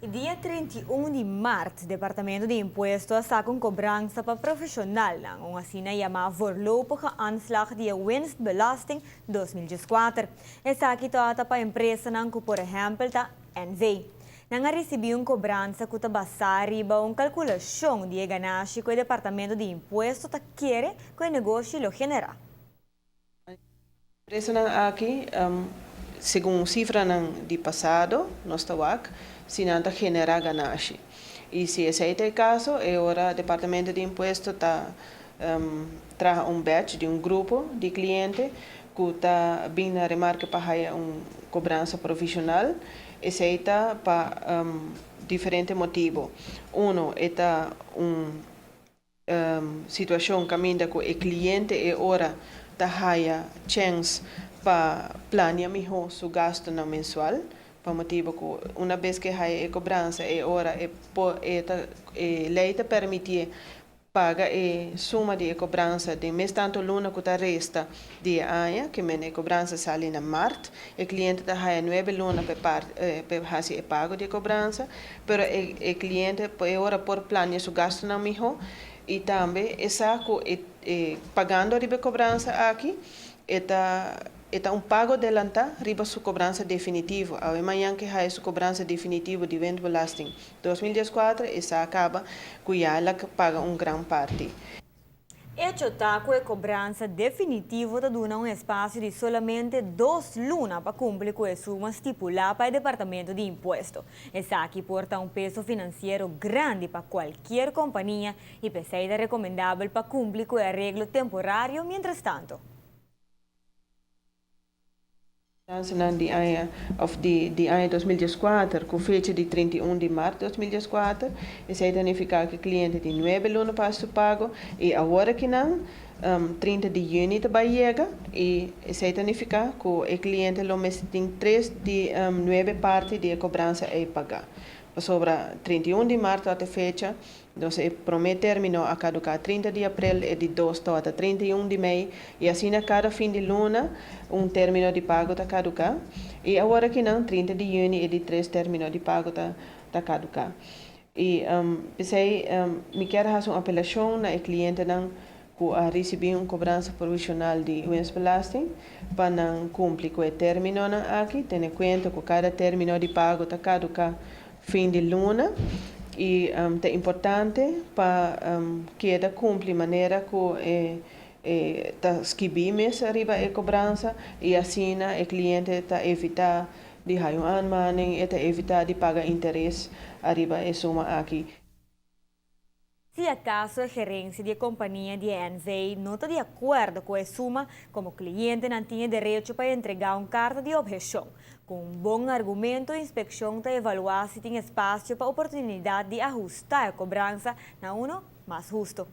E dia 31 di maart, Departamento di Impuesto a saca un cobransa pa profesionalnan, un asina yama voorlopige aanslag di e winstbelasting 2014. Esaki ta pa empresanan cu por ehempel ta NV. Nan a ricibi un cobransa cu ta basa riba un calculacion di e ganashi cu e Departamento di Impuesto ta kere cu e negoshi lo genera. Empresanan aki, segun cifranan di pasado, nos ta wak si nan ta genera ganashi. Y si esey ta e caso, e ora Departamento di Impuesto ta traha un batch di un grupo di cliente cu ta bin na remarke pa haya un cobransa provisional. Esey ta pa diferente motibo. Uno, e ta un situacion caminda cu e cliente e ora ta haya chance pa planea miho su gastonan mensual, pa motibo cu una bes cu e haya e cobransa, e ora e e ta e ley ta permiti'e paga e suma di e cobransa den mes tanto luna cu ta resta di e aña, ke men e cobransa sali na maart, e cliente ta haya nuebe luna pa e haci e pago di e cobransa. Pero e e cliente e ora por plania su gastonan miho y tambe e sa cu e e pagando riba e cobransa aki e ta e ta un pago delanta riba su cobransa definitivo. Awe mañan ke haya su cobransa definitivo di windbelasting 2014 e sa caba cu ya el a paga un gran parti. Hecho ta cu e cobransa definitivo ta duna un espacio di solamente 2 luna pa cumpli cu e suma stipula pa e Departamento di Impuesto. Esaki por ta un peso financiero grandi pa cualkier compania y p'esey ta recomendabel pa cumpli cu e areglo temporario mientras tanto. Nan di aña of di aña 2014 cu fecha di 31 di maart 2014, esey ta significa cu e cliente tin 9 luna pa su pago y awor cu nan 30 di juni ta bay yega y esey ta significa cu e cliente lo mester tin 3 di 9 parti di cobransa ey paga. Pasobra 31 di maart ta e fecha, dus e prome termino a caduca 30 di april y di 2 te 31 di mei y asina cada fin di luna un termino di pago ta caduca y awor cu nan 30 di juni e di 3 termino di pago ta caduca. Y p'esey mi kier haci un apelacion na e clientenan cu a ricibi un cobransa provisional di winstbelasting pa nan cumpli cu e terminonan aki, tene cuenta cu cada termino di pago ta caduca fin di luna y ta importante pa keda cumpli manera cu e ta skirbi mes riba e cobransa y asina e cliente ta evita di haya un aanmaning y ta evita di paga interes ariba e suma aki. Si acaso e gerencia di compania di NV no ta di acuerdo cu e suma, como cliente nan tin derecho pa entrega un carta di obhecion. Cu un bon argumento, inspeccion ta evalua si tin espacio pa oportunidad di ahusta e cobransa na uno mas husto.